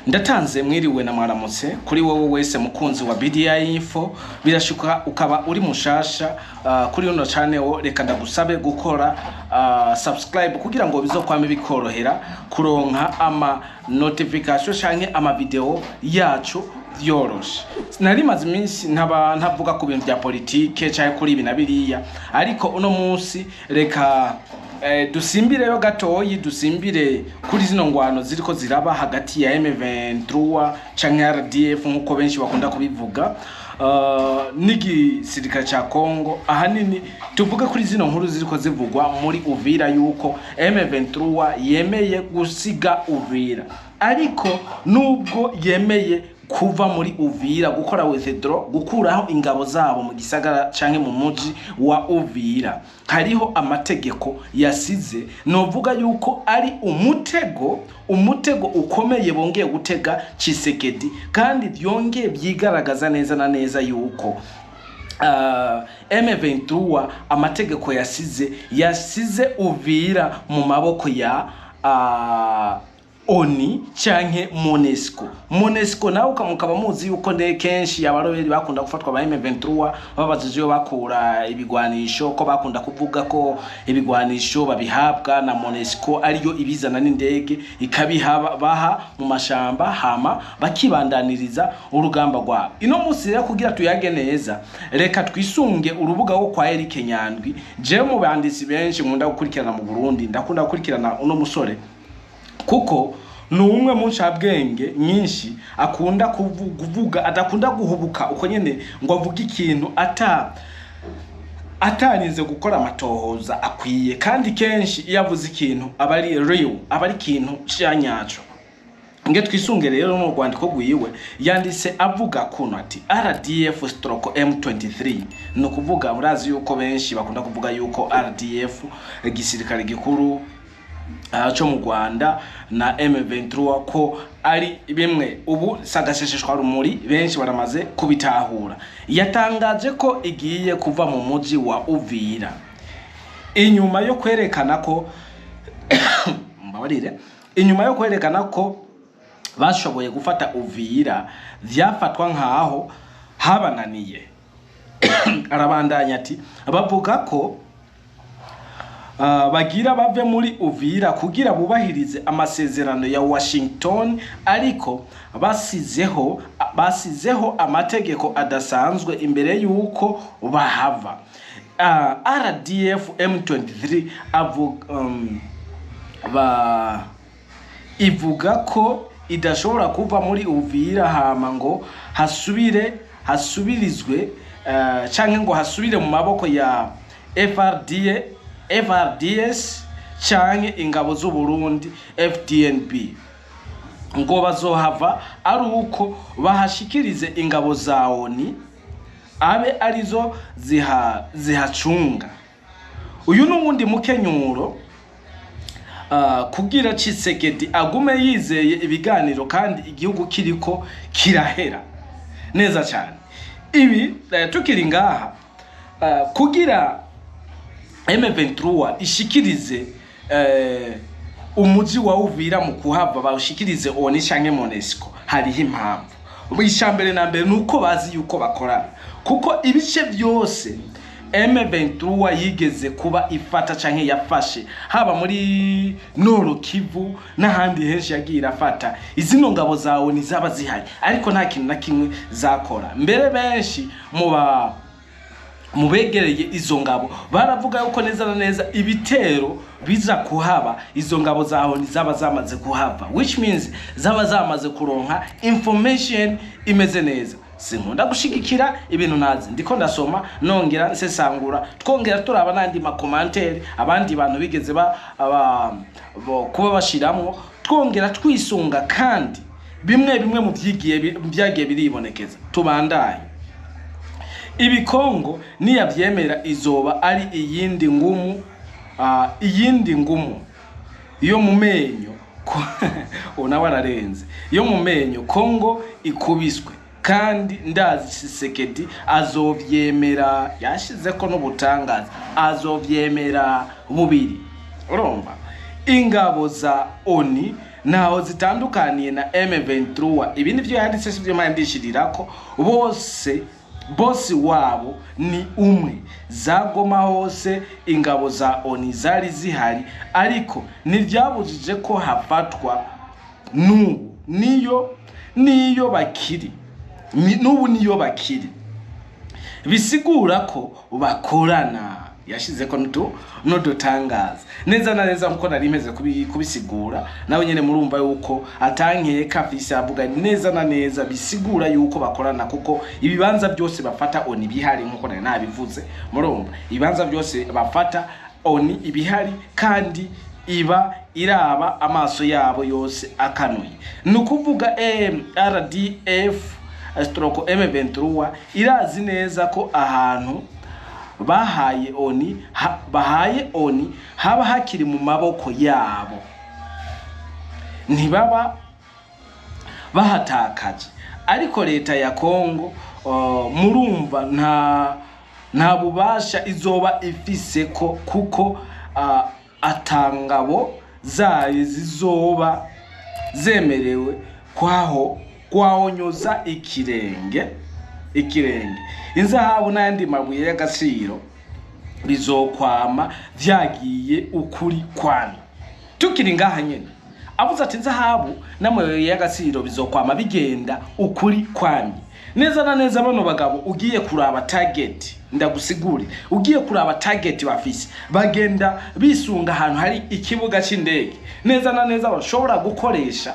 Ndatanze mwiriwe na mwaramutse kuri wowe wese mukunzi wa BDI Info. Birashuka ukaba uri mushasha kuri uno channel, reka ndagusabe gukora subscribe kugira ngo bizokwame bikorohera kuronka ama notification canke ama video yacu vyoroshe. Nari maze iminsi ntaba ntavuga ku bintu vya politike canke kuri ibi na biriya, ariko uno munsi reka dusimbireyo gatoyi, dusimbire kuri zino ngwano ziriko ziraba hagati ya M23 canke RDF, nkuko benshi bakunda kubivuga, n'igisirikare ca Congo. Ahanini tuvuge kuri zino nkuru ziriko zivugwa muri Uvira, yuko M23 yemeye gusiga Uvira. Ariko nubwo yemeye kuva muri Uvira, gukora withdraw, gukuraho ingabo zabo mu gisagara canke mu muji wa Uvira, hariho amategeko yasize. Novuga yuko ari umutego, umutego ukomeye bongeye gutega Tshisekedi, kandi vyongeye vyigaragaza neza na neza yuko M23 amategeko yasize Uvira mu maboko ya ONU canke MONUSCO. MONUSCO nawe mukaba muzi yuko ne kenshi abaroberi bakunda gufatwa ba M23 babajije iyo bakura ibigwanisho, ko bakunda kuvuga ko ibigwanisho babihabwa na MONUSCO, ariyo ibizana n'indege ikabiha baha mu mashamba, hama bakibandaniriza urugamba rwabo. Ino musi rero, kugira tuyage neza, reka twisunge urubuga wo kwa Eric Nyandwi. Jewe mu banditsi benshi nkunda gukurikirana mu Burundi, ndakunda gukurikirana uno musore kuko ni umwe mu ncabwenge nyinshi akunda kuvuga, adakunda guhubuka uko nyene ngo avuge ikintu atarinze gukora amatohoza akwiye, kandi kenshi iyo avuze ikintu aba ari real, aba ari ikintu canyaco. Nge twisunge rero mu rwandiko rwiwe yanditse avuga kuno ati: "RDF/M23", ni ukuvuga murazi yuko benshi bakunda kuvuga yuko RDF, igisirikare gikuru co mu Rwanda, na M23 ko ari bimwe, ubu sagashesheshwa rumuri, benshi baramaze kubitahura. Yatangaje ko igiye kuva mu muji wa Uvira inyuma yo kwerekana ko, mbabarire, inyuma yo kwerekana ko bashoboye gufata Uvira vyafatwa nkaho habananiye. Arabandanya ati: "Bavuga ko bagira bave muri Uvira kugira bubahirize amasezerano ya Washington, ariko basizeho amategeko adasanzwe imbere y'uko bahava." RDF M23 avuga ba ivuga ko idashobora kuva muri Uvira hama ngo hasubirizwe canke ngo hasubire mu maboko ya FRDA, FARDC canke ingabo z'u Burundi FDNB, ngo bazohava ari uko bahashikirize ingabo za ONU, abe arizo zihacunga. Uyu n'uwundi mukenyuro kugira Tshisekedi agume yizeye ibiganiro kandi igihugu kiriko kirahera neza cyane. Ibi tukiri ngaha, kugira M23 ishikirize umuji wa Uvira, mu kuhava bawushikirize ONU canke MONUSCO, hariho impamvu. Icambere na mbere nuko bazi yuko bakorana, kuko ibice byose M23 yigeze kuba ifata canke yafashe, haba muri Nord Kivu n'ahandi henshi yagiye irafata, izino ngabo zawe ntizaba zihari, ariko nta kintu na kimwe zakora. Mbere benshi mu ba mu begereye izo ngabo baravuga yuko neza na neza ibitero biza kuhaba, izo ngabo zaho zaba zamaze kuhava, which means zaba zamaze kuronka information imeze neza. Sinkunda gushigikira ibintu nazi, ndiko ndasoma nongera nsesangura, twongera turaba n'andi ma commentaires abandi bantu bigeze kuba bashiramwo, twongera twisunga kandi bimwe bimwe mu vyigiye byagiye biribonekeza. Tubandaye. Ibi Kongo niyavyemera izoba ari iyindi ngumu, iyindi ngumu yo mu menyo, ubu nawe ararenze, yo mu menyo Kongo ikubiswe, kandi ndazi Tshisekedi azovyemera. Yashizeko n'ubutangaza, azovyemera bubiri. Urumva ingabo za ONU Ntaho zitandukaniye na M23. Ibi nivyo yanditse, sivyo mpandishirirako. Bose bosi wabo ni umwe. Za Goma hose ingabo za ONU zari zihari, ariko ntivyabujije ko hafatwa. N'ubu niyo bakiri. N'ubu niyo bakiri, bisigura ko bakorana. Yashizeko n'udutangaza neza na neza nkuko nari meze kubisigura. Nawe nyene murumva yuko atankeka afise, avuga neza na neza, bisigura yuko bakorana, kuko ibibanza byose bafata ONU bihari, nkuko nari nabivuze. Murumva, ibibanza byose bafata ONU ibihari, kandi iba iraba amaso yabo yose akanuye. Ni ukuvuga RDF stroke M23 irazi neza ko ahantu bahaye ONU bahaye ONU haba hakiri mu maboko yabo, ntibaba bahatakaje. Ariko leta ya Kongo, murumva nta bubasha izoba ifise ko, kuko atangabo zayo zizoba zemerewe kwaho kwahonyoza ikirenge. Inzahabu n'ayandi mabuye y'agaciro bizokwama vyagiye ukuri kwami. Tukiri ngaha nyene, avuze ati inzahabu n'amabuye y'agaciro bizokwama bigenda ukuri kwami. Neza na neza bano bagabo, ugiye kuraba target, ndagusigure, ugiye kuraba target bafise, bagenda bisunga ahantu hari ikibuga c'indege neza na neza bashobora gukoresha,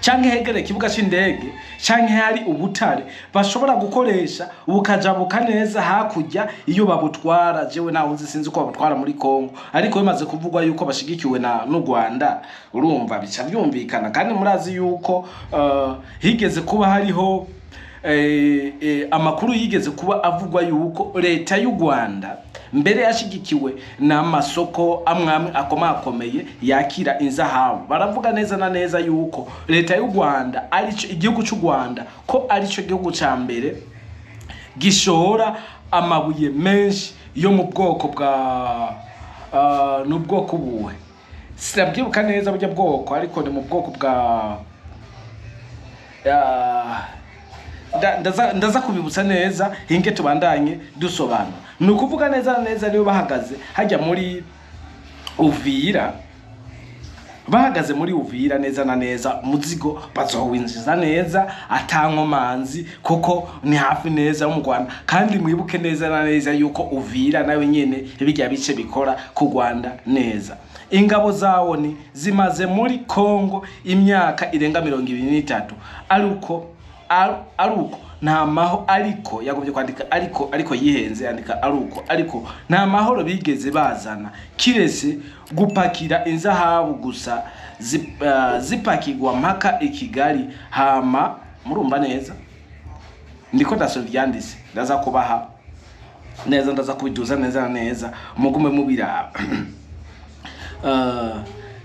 canke hegereye ikibuga c'indege, canke hari ubutare bashobora gukoresha bukajabuka neza hakurya iyo babutwara. Jewe naho nzi, sinzi uko babutwara muri Kongo, ariko bimaze kuvugwa yuko bashigikiwe na n'u Rwanda, urumva bica vyumvikana. Kandi murazi yuko higeze kuba hariho amakuru yigeze kuba avugwa yuko leta y'u Rwanda mbere yashigikiwe n'amasoko amwe amwe akomakomeye yakira inzahabu. Baravuga neza na neza yuko leta y'u Rwanda arico, igihugu cy'u Rwanda ko arico gihugu ca mbere gishora amabuye menshi yo mu bwoko bwa n'ubwoko buwe, sinabwibuka neza burya bwoko, ariko ni mu bwoko bwa ndaza kubibutsa neza. Hinge tubandanye dusobanura. Ni ukuvuga neza na neza niyo bahagaze hajya muri Uvira, bahagaze muri Uvira neza na neza, muzigo bazowinjiza neza atankomanzi, kuko ni hafi neza yo mu Rwanda. Kandi mwibuke neza na neza yuko Uvira nawe nyene bijya bice bikora ku Rwanda neza. Ingabo za ONU zimaze muri Kongo imyaka irenga 23, aruko nta maho, ariko yagombye kwandika ariko yihenze yandika aruko, ariko nta mahoro bigeze bazana kirese gupakira inzahabu gusa, zipakirwa mpaka i Kigali. Hama murumva neza, ndiko ndasoma ivyanditse, ndaza kubaha neza, ndaza kubiduza neza na neza, mugume mubiraba.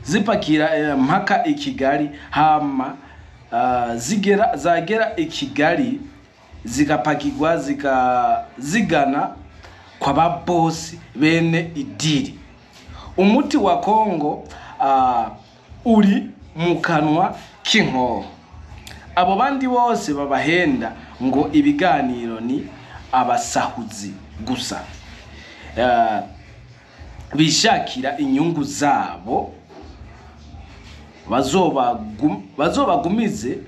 Zipakira mpaka i Kigali, hama zigera zagera i Kigali zigapakirwa zigana kwa babosi bene idiri. Umuti wa Kongo uri mu kanwa k'inkoho. Abo bandi bose babahenda ngo ibiganiro ni abasahuzi gusa, bishakira inyungu zabo. Bazobagumize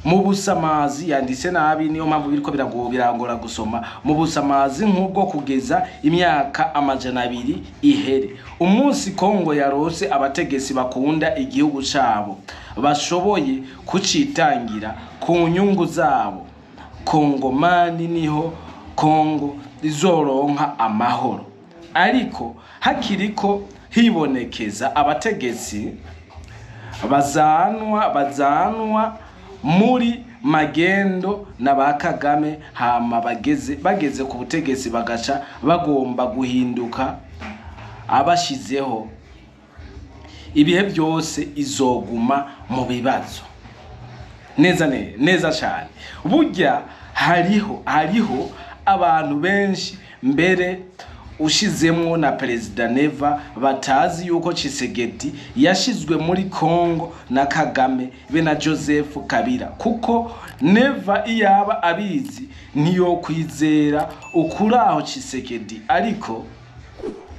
mu busamazi. Yanditse nabi, niyo mpamvu biriko birangora gusoma. Mu busamazi nk'ubwo kugeza imyaka 200 ihere. Umunsi Kongo yarose abategetsi bakunda igihugu cabo, bashoboye kucitangira ku nyungu zabo kongomani, niho Kongo izoronka amahoro. Ariko hakiriko hibonekeza abategetsi bazanwa muri magendo na ba Kagame, hama bageze ku butegetsi bagaca bagomba guhinduka abashizeho, ibihe byose izoguma mu bibazo. Neza neza cyane. Burya hariho abantu benshi mbere. Ushizemwo na Perezida Neva, batazi yuko Tshisekedi yashizwe muri Congo na Kagame be na Joseph Kabila, kuko Neva iyaba abizi ntiyokwizera ukuri aho Tshisekedi. Ariko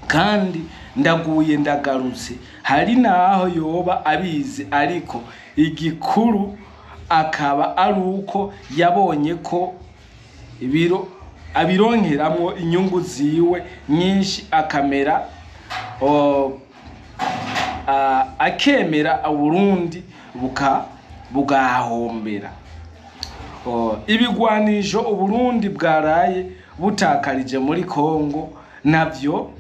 kandi ndaguye ndagarutse, hari naho yoba abizi, ariko igikuru akaba ari uko yabonye ko ibiro abironkeramwo inyungu ziwe nyinshi, akamera akemera Uburundi bugahombera. Ibigwanisho Uburundi bwaraye butakarije muri Kongo navyo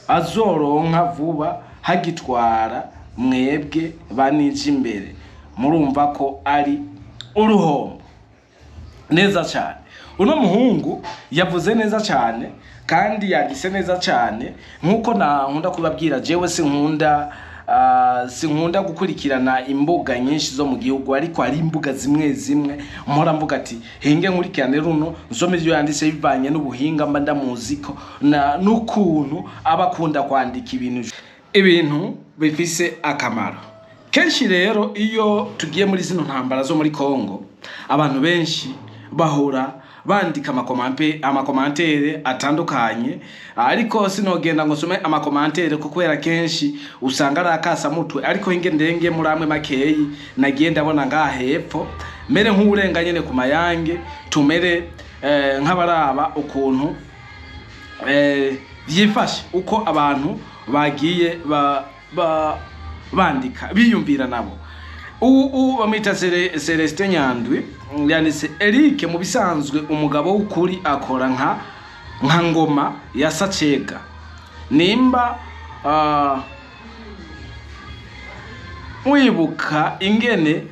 azoronka vuba hagitwara mwebwe banije imbere. Murumva ko ari uruhombo. Neza cyane, uno muhungu yavuze neza cyane kandi yanditse neza cyane. Nk'uko nkunda kubabwira, jewe sinkunda gukurikirana imbuga nyinshi zo mu gihugu, ariko hari imbuga zimwe zimwe mpora mvuga ati hinge nkurikirane runo, nsome ibyo yanditse, bivanye n'ubuhinga mba ndamuziko na n'ukuntu aba akunda kwandika ibintu bifise akamaro kenshi. Rero iyo tugiye muri zino ntambara zo muri Congo, abantu benshi bahora bandika amacommentaires atandukanye, ariko sinogenda ngo nsome amacommentaires kuko kubera kenshi usanga ari akasamutwe. Ariko hinge ndenge muri amwe makeyi nagiye ndabona ngaha hepfo, mere nk'uwurenga nyene ku mayange, tumere nk'abaraba ukuntu vyifashe, uko abantu bagiye bandika biyumvira nabo. Ubu bamwita Celestin Nyandwi, yanditse: "Eric, mu bisanzwe umugabo w'ukuri akora nka ngoma ya Sacega. Nimba wibuka ingene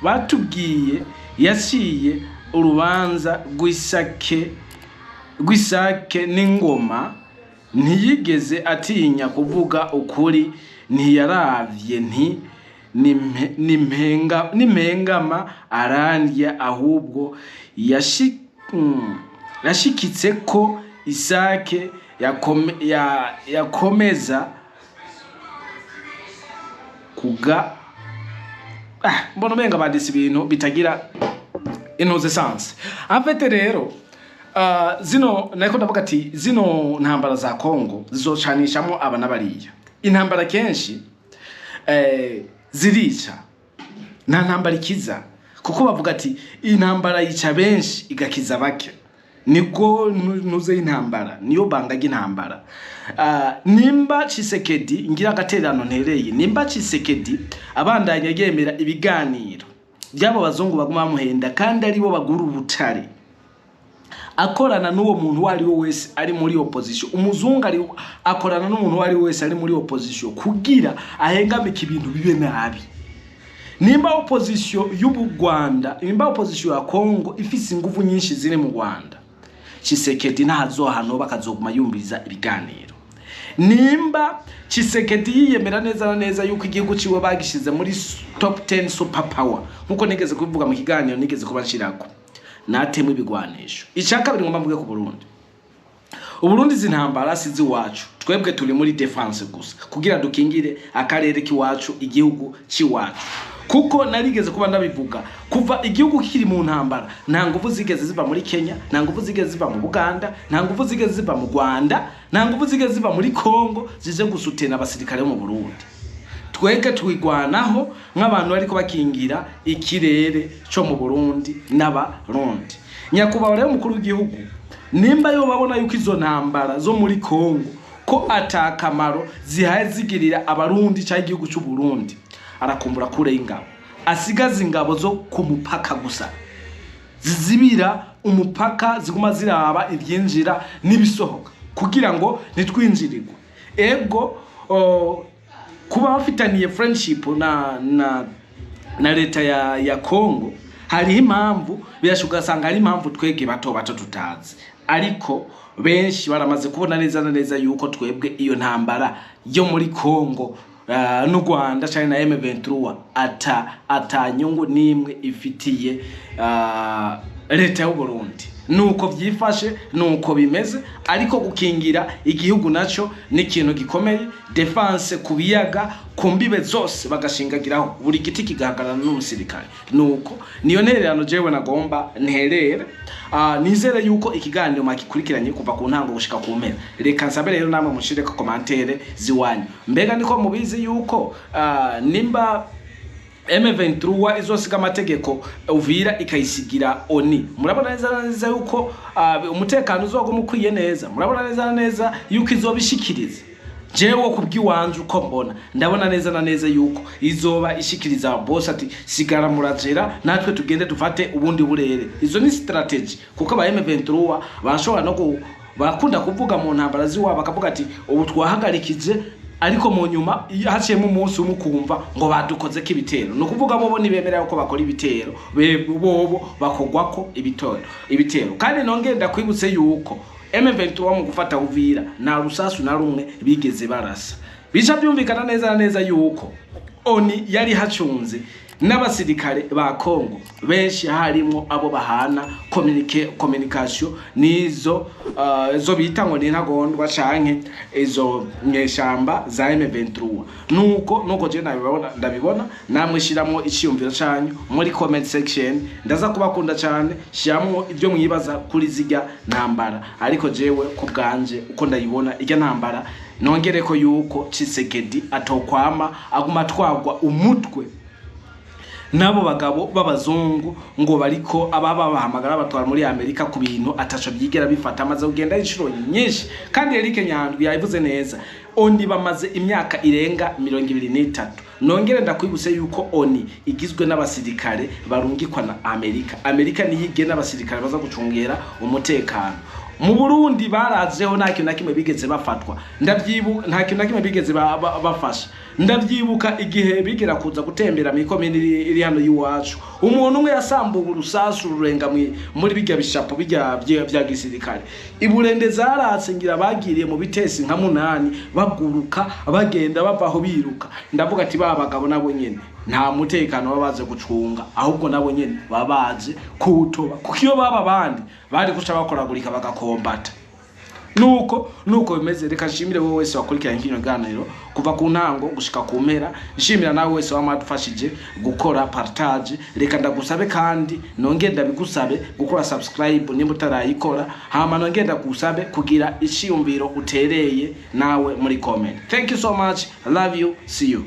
batubwiye yaciye urubanza rw'isake n'ingoma, ntiyigeze atinya kuvuga ukuri, ntiyaravye nti nimpengama arandya, ahubwo yashikitse ko isake yakomeza kuga." Mbona umenga banditse ibintu bitagira intuze sanse afete. Rero zino nariko ndavuga ati zino ntambara za Congo zizocanishamo aba n'abariya. Intambara kenshi zirica, nta ntambara ikiza, kuko bavuga ati intambara yica benshi igakiza bake. Nibwo ntuze y'intambara, niyo banga ry'intambara. Nimba Tshisekedi, ngira agatererano ntereye, nimba Tshisekedi abandanya yemera ibiganiro by'abo bazungu baguma bamuhenda kandi aribo bagura ubutare, akorana n'uwo muntu uwo ari we wese ari muri opposition, umuzungu ari akorana n'umuntu uwo ari we wese ari muri opposition kugira ahengamike ibintu bibe nabi. Nimba opposition y'ubu Rwanda, nimba opposition ya Congo ifise ingufu nyinshi ziri mu Rwanda, Tshisekedi ntazohano bakazoguma yumviriza ibiganiro. Nimba Tshisekedi yiyemera neza na neza yuko igihugu ciwe bagishize muri top 10 super power, nkuko nigeze kubivuga mu kiganiro nigeze kuba nshirako, natemwe ibigwanisho. Icya kabiri ngomba mvuge ku Burundi: Uburundi izi ntambara sizi iwacu, twebwe turi muri défense gusa kugira dukingire akarere k'iwacu, igihugu c'iwacu, kuko narigeze kuba ndabivuga, kuva igihugu kiri mu ntambara, nta nguvu zigeze ziva muri Kenya, nta nguvu zigeze ziva mu Buganda, nta nguvu zigeze ziva mu Rwanda, nta nguvu zigeze ziva muri Congo zize gusutena abasirikare bo mu Burundi. Twebwe twigwanaho nk'abantu bariko bakingira ikirere co mu Burundi n'Abarundi. Nyakubahwa rero umukuru w'igihugu, nimba yo babona yuko izo ntambara zo muri Congo ko atakamaro zihaye zigirira Abarundi cyangwa igihugu cy'u Burundi, arakumbura kure y'ingabo, asigaza ingabo zo ku mupaka gusa zizibira umupaka, ziguma ziraba ibyinjira n'ibisohoka kugira ngo ntitwinjirirwe. Ego kuba bafitaniye friendship na leta ya Congo, hariho impamvu, birashoboka ugasanga hari impamvu twebwe bato bato tutazi, ariko benshi baramaze kubona neza na neza yuko twebwe iyo ntambara yo muri Congo n'u Rwanda cyane na M23 ata nyungu n'imwe ifitiye. Leta y'u Burundi nuko vyifashe, nuko bimeze. Ariko gukingira igihugu naco ni ikintu gikomeye. Défense ku biyaga, ku mbibe zose, bagashingagiraho buri giti kigahagarara n'umusirikare. Nuko niyo ntererano jewe nagomba nterere. Nizere yuko ikiganiro mwagikurikiranye kuva ku ntango gushika ku mpera. Reka nsabe rero namwe mushireko commentaire ziwanyu. Mbega niko mubizi yuko nimba M23 izosiga amategeko, Uvira ikayisigira ONU, murabona neza neza yuko umutekano uzoguma ukwiye neza? Murabona neza neza yuko izobishikiriza? Jewe kubw'iwanje uko mbona, ndabona neza na neza yuko izoba ishikiriza boss ati: "Sigara murajera, natwe tugende dufate ubundi burere." Izo ni strategy, kuko aba M23 bashobora no barakunda kuvuga mu ntambara ziwabo, bakavuga ati: "Ubu twahagarikije," ariko mu nyuma iyo haciyemo umunsi umwe ukumva ngo badukozeko ibitero. Ni ukuvuga bobo ntibemera yuko bakora ibitero, bobo bakogwako ibitero. Kandi nongeye ndakwibutse yuko M23 mu gufata Uvira nta rusasu na rumwe bigeze barasa. Bica byumvikana neza na neza yuko ONU yari hacunze n'abasirikare ba Congo benshi, harimo abo bahana communication nizo zo bita ngo ni ntagondwa canke izo nyeshamba za M23. Nuko je nabibona, ndabibona. Namwe shiramwo iciyumviro canyu muri comment section. Ndaza kubakunda cyane. Shiramwo ibyo mwibaza kuri zirya ntambara. Ariko jewe ku bwanje uko ndayibona irya ntambara, nongereko yuko Tshisekedi atokwama aguma atwagwa umutwe n'abo bagabo b'abazungu ngo bariko ababa bahamagara batwara muri Amerika ku bintu ataco byigera bifata. Amaze kugenda inshuro nyinshi. Kandi Eric Nyandwi yabivuze neza, ONU bamaze imyaka irenga 23. Nongere ndakwibutse yuko ONU igizwe n'abasirikare barungikwa na Amerika. Amerika niyo igena abasirikare baza gucungera umutekano mu Burundi. Barazeho, nta kintu na kimwe bigeze bafatwa. Ndavyibuka, nta kintu na kimwe bigeze bafasha. Ndavyibuka igihe bigera kuza gutembera mu ikomini iri hano y'iwacu, umuntu umwe yasambuwe urusasu rurenga muri bijya bishapo bijya vya gisirikare. Iburende zaratse, ngira bagiriye mu bitesi nka munani, baguruka bagenda bavaho biruka. Ndavuga ati: "Ba bagabo nabo nyene nta mutekano baba baje gucunga, ahubwo nabo nyene baba baje kuwutoba, kuko iyo baba abandi bari guca bakoragurika bagakombata." Nuko bimeze. Reka nshimire wowe wese wakurikiranye kino kiganiro kuva ku ntango gushika ku mpera. Nshimira nawe wese wamadufashije gukora partage. Reka ndagusabe kandi nongere ndabigusabe gukora subscribe nimba utarayikora, hama nongere ndagusabe kugira iciyumviro utereye nawe muri comment. Thank you so much, I love you, see you.